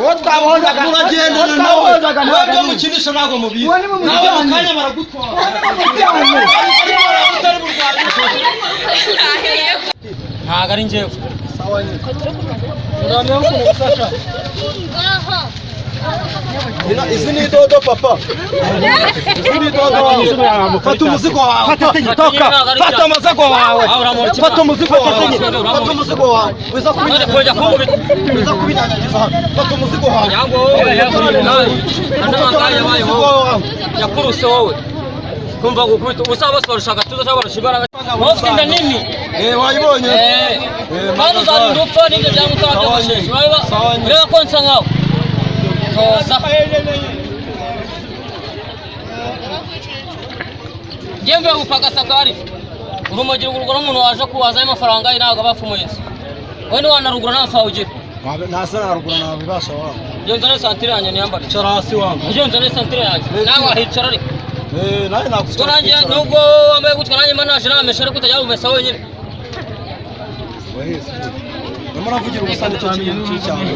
Uwo twabohozaga Muragendana nawe, mwebwe mukinisha ntabwo mubizi. Nawe mu kanya baragutwara. Ntabwo ari njyewe. Izi ni dodo papa, izi ni dodo wawe. Fata umuzigo wawe, toka, fata umuzigo wawe, fata umuzigo wawe, fata umuzigo wawe, wiza kubinyanyagiza, wiza kubinyanyagiza hano. Fata umuzigo wawe. Umuzigo wawe yakuruse wowe kumva gukubita ubusa, bose barusha agatuza cyangwa barusha imbaraga. Wowe ufite inda nini. Eh, wayibonye. Kandi uzarinda upfa n'ibyo byanga utabyogosheshe. Ureba, ureba ko nsa nkawe toza. Njye mvuye gupagasa kari urumogi rugurwa n'umuntu waje kuwazayo amafaranga ye, ntabwo aba apfumuye inzu. Wowe ntiwanarugura, nta mafaranga ugira. Nasa narugura, nabibasha wawe. Njye nzane santire yanjye niyambare. Icara hasi wangu. Njye nzane santire yanjye, nawe wahicara ariko. Eh, nawe Ubwo nakusicara. nanjye nubwo wambaye gutya, nanjye mba naje namesha, ariko utajya wumesa wenyine. Ndimo navugira ubusa, nicyo kintu kibi cyane.